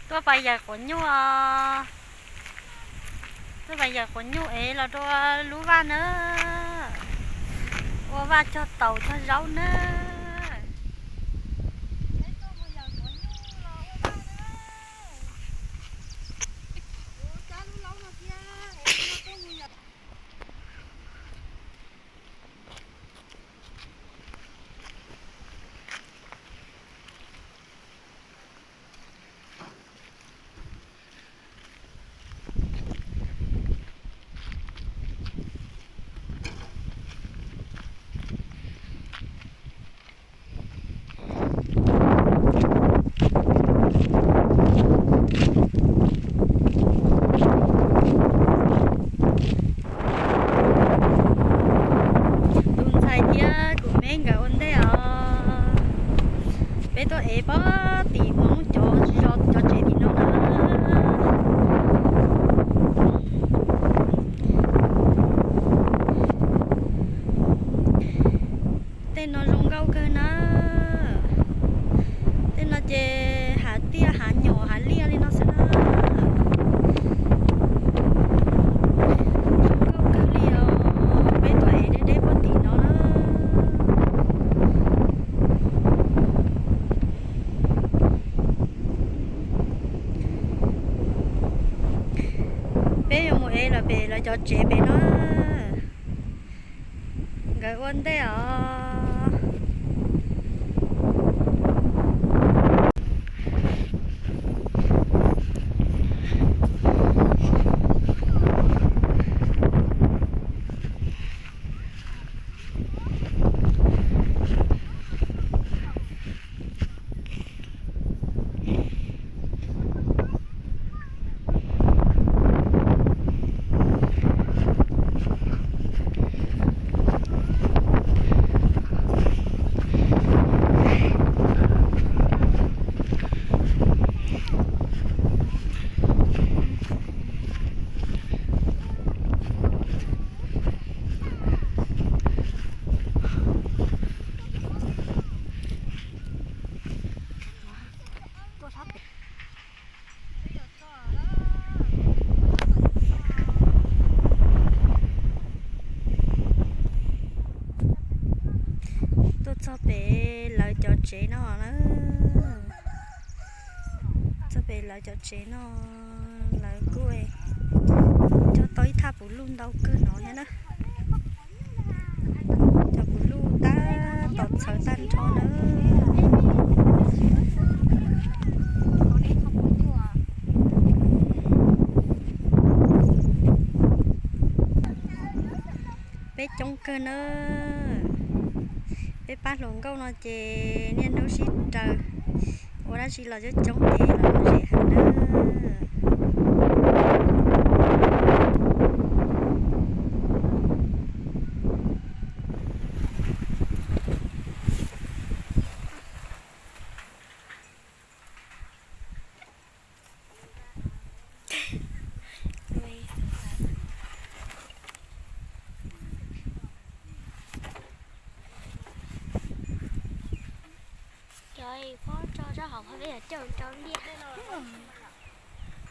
Tuaj pas yawm quav nyuj os. Tuaj pas yawm quav nyuj es los dua lub vaj na. Ua vaj cog taus cog zaub na. Tus ntxhais thiab kuv me nkawd ua ntej os. Peb tuaj ev pob tim Hmoob cov, cov tsev tim no na. Tej no zoo nkauj kawg na. Tej no ces hav tiaj hav nyom hav liaj li no xwb na. Zoo nkauj kawg li os. Peb tuaj ev deb deb puag tim no na. Peb yuav mus ev lawv pem lawv cov tsev pem no. Nkawd ua ntej os. Tuaj txog pem lawv cov tsev no na. Txog pem lawv cov tsev no, lawv kuj cog tau ib thaj puv luj ntau kawg no thiab na. Cov puv luj tab tom txhawv tag nrho na. Peb coob kawg na. Peb pab hluas nkauj no ces niaj hnub sib raws, ua dab tsi los coob coob ces los zem heev na. Cov phob tso sab hauv peb yog coj rau liaj.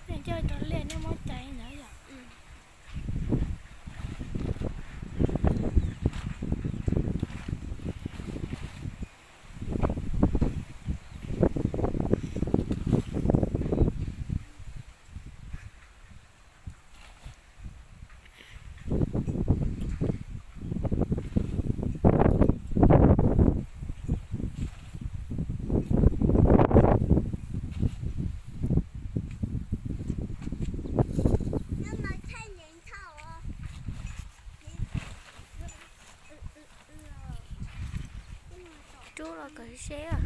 Nej coj rau liaj nej muab cais ntawd yom. Rub los kom seb os.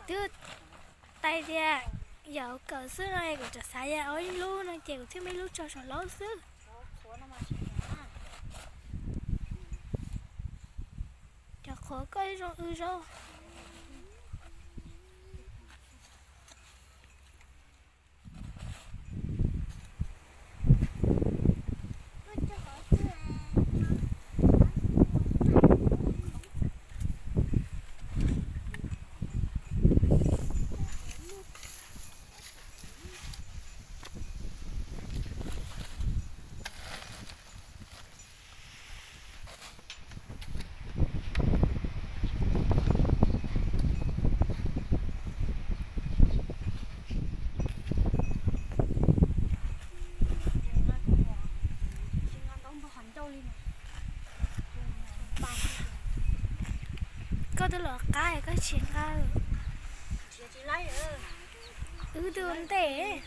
Twb tai tiag. Yog kawm xwb no kuv tseem xav yog ua ib lub no ces kuv thiaj muab ib lub tso saum laub xwb. Cov qhuav koj zoo wb zaub. Koj twb los qab koj tsis nqa. Wb twb ua ntej.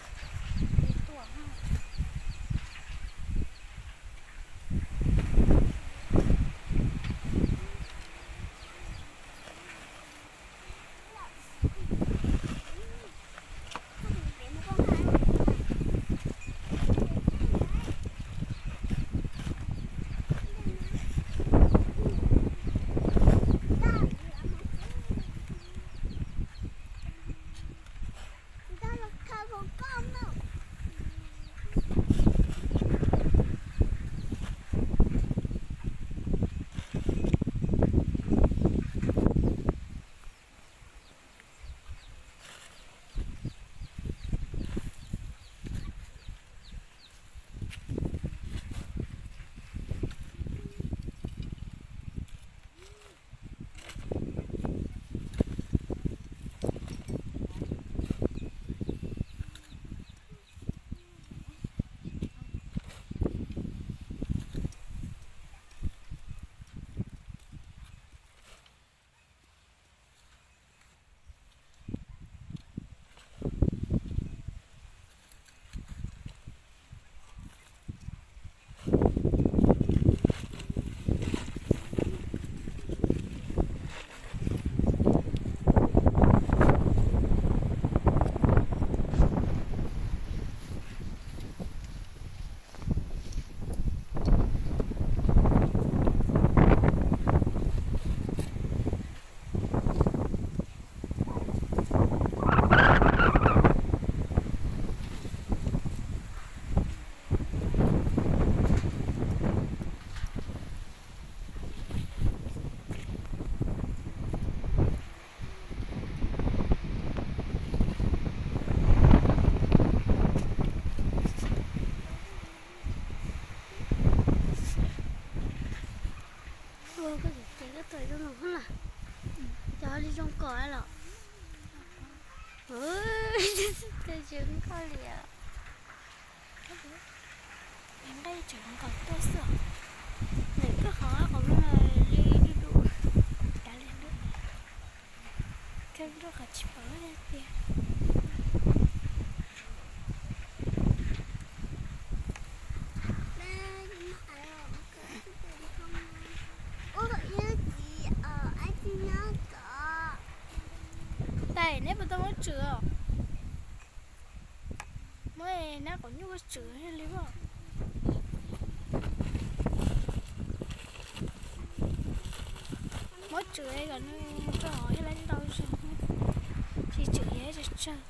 Ua koj ces koj tuaj zoo no lawm. Cov li zoo kom los. Ua tsis zoo nkauj li os. Nqaij tseem nqaij tuaj xwb. Nim koj qhov qhov no li du du. Cas li nruab, koj nruab qhov tsis pom tiag. Tais, neb puas tau muab tswm os? Muab nab qhov nyuj tswm li as. Muab tswm kom nws mus rau hauv thiaj li ntau zog, tsis tswm yog tsawg tsawg.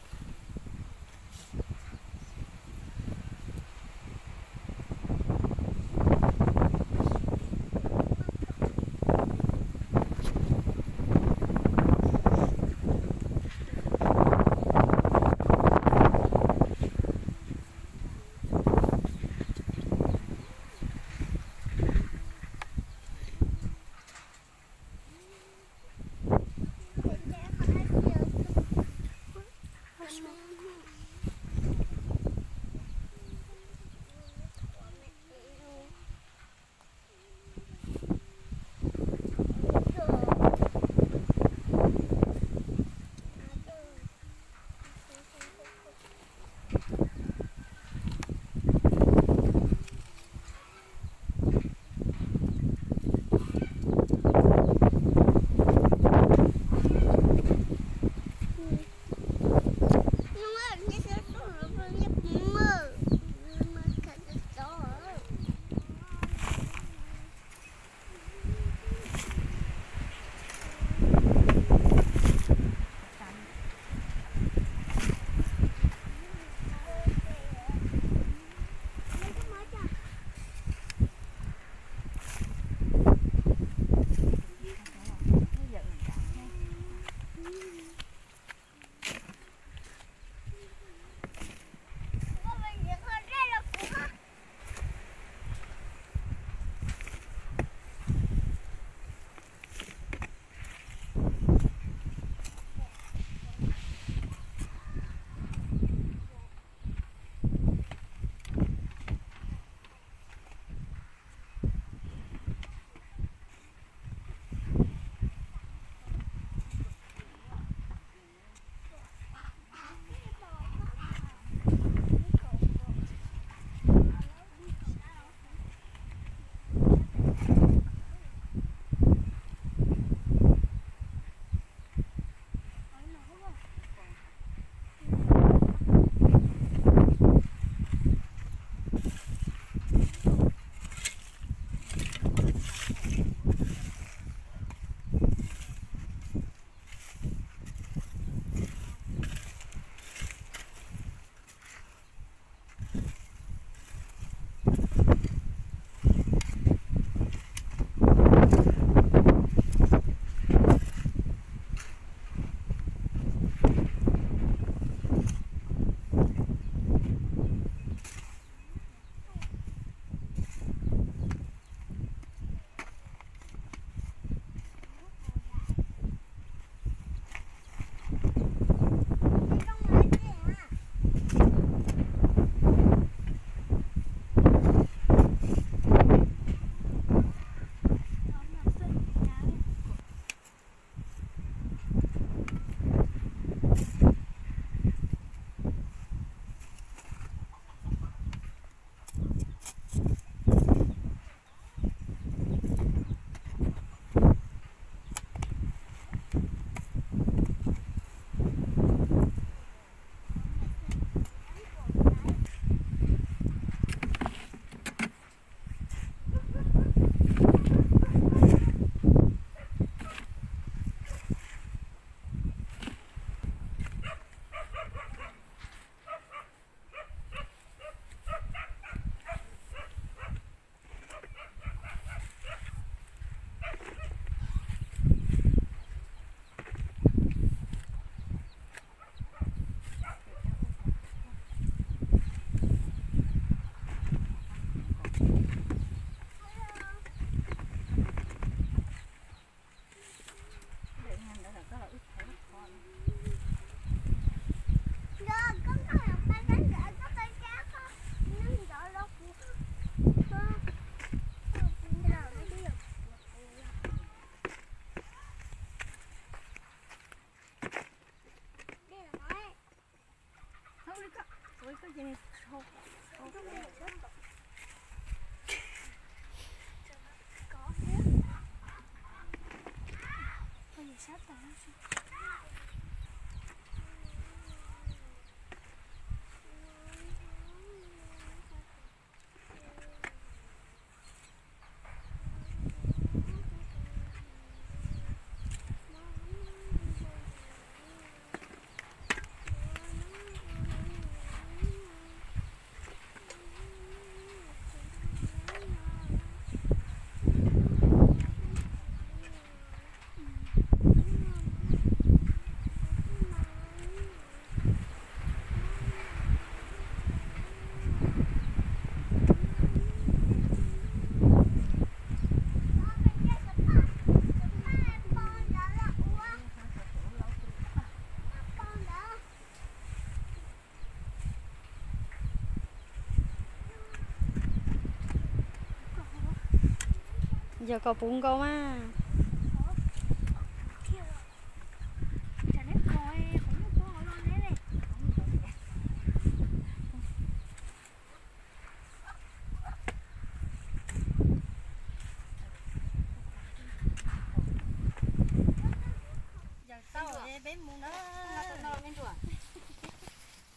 Yog kom puv nkaus mas.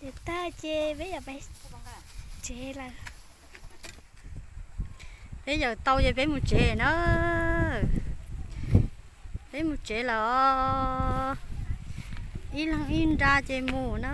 Ces tag ces peb yuav pais tsev lawm. Peb yawm tau ces peb mus tsev na. Peb mus tsev lawm os. Ib leeg ib nra ces mus na.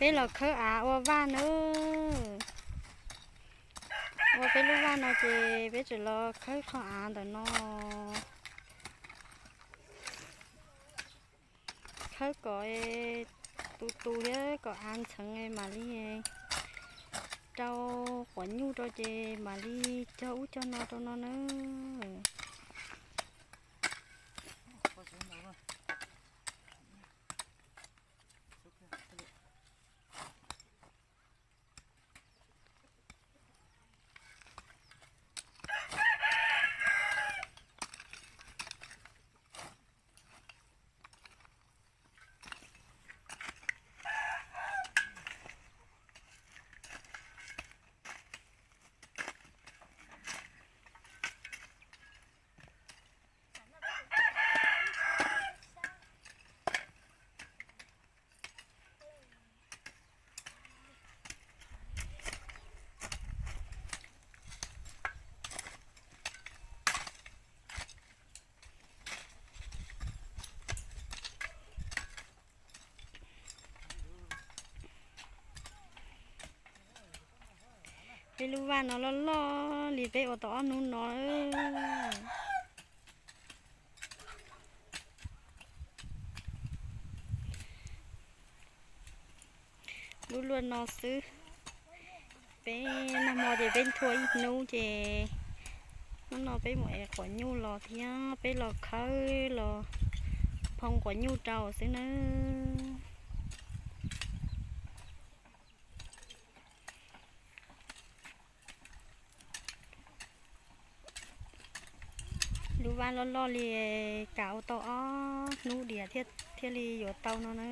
Peb los khawb av ua vaj nawb. Ua peb lub vaj no ces peb tseem los khawb qhov av ntawm no. Khawb kom tu tu thiab kom av ntxheev mam li rau quav nyuj rau ces mam li cog ub cog no rau no nawb. Peb lub vaj no loj loj li peb ua tau ob hnub no. Lub luaj no xwb. Peb nag hmo ces peb nthua ib hnub ces hnub no peb mus ev quav nyuj los thiab peb los khawb los Hoo quav nyuj rau xwb nawb. Lub vaj loj loj li, kav ua tau ob hnub diam thiaj li yuav tau no na.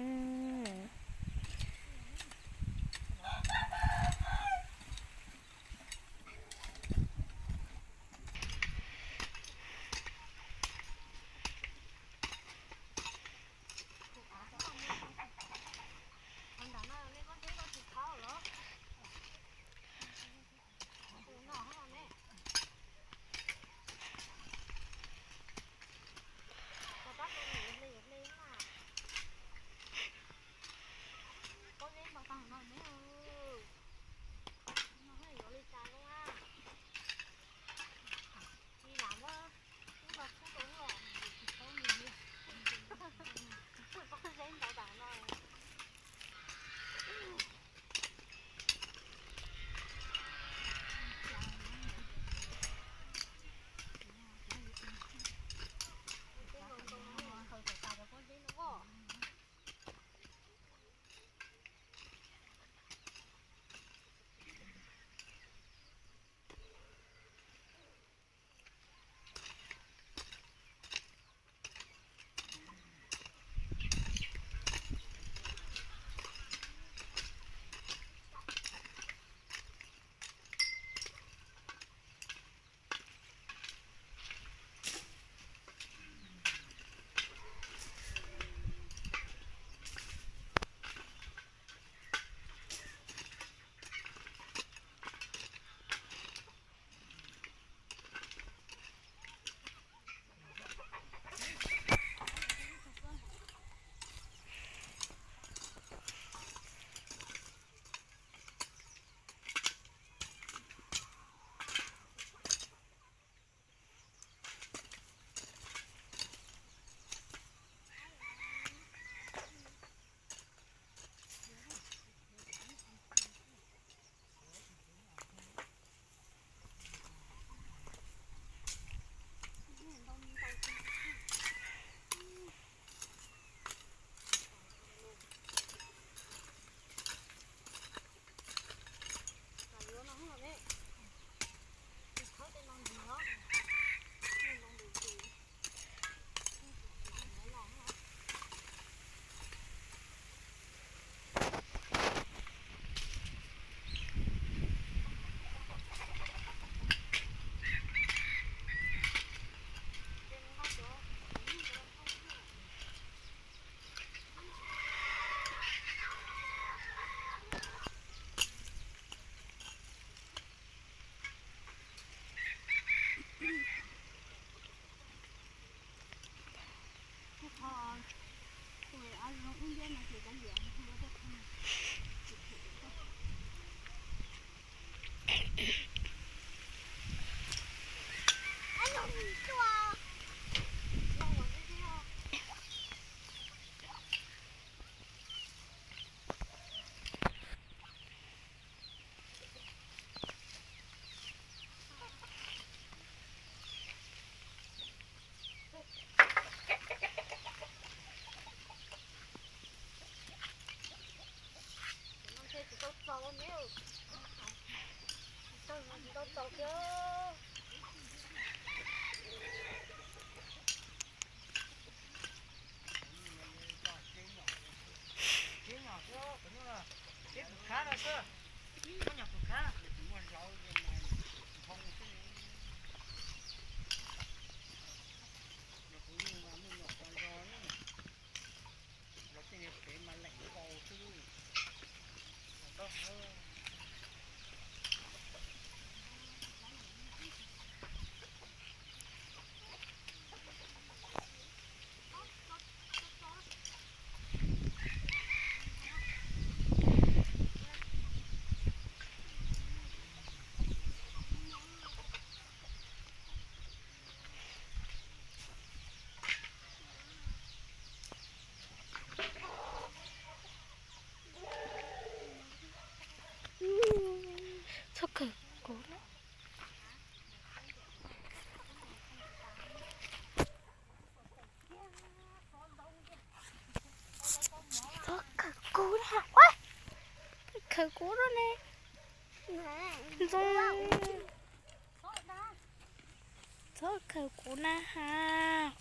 Khaws kuv lub ne. Ntxoo, txhob khaws kuv na has.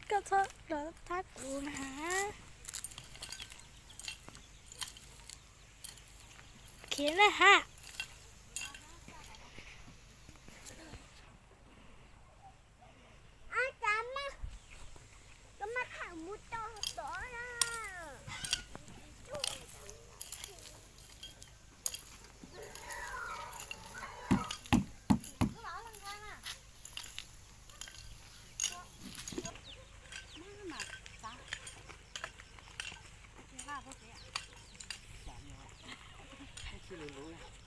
Koj txhob los thab kuv na. Khiav na ha. Ib txhij lus luv.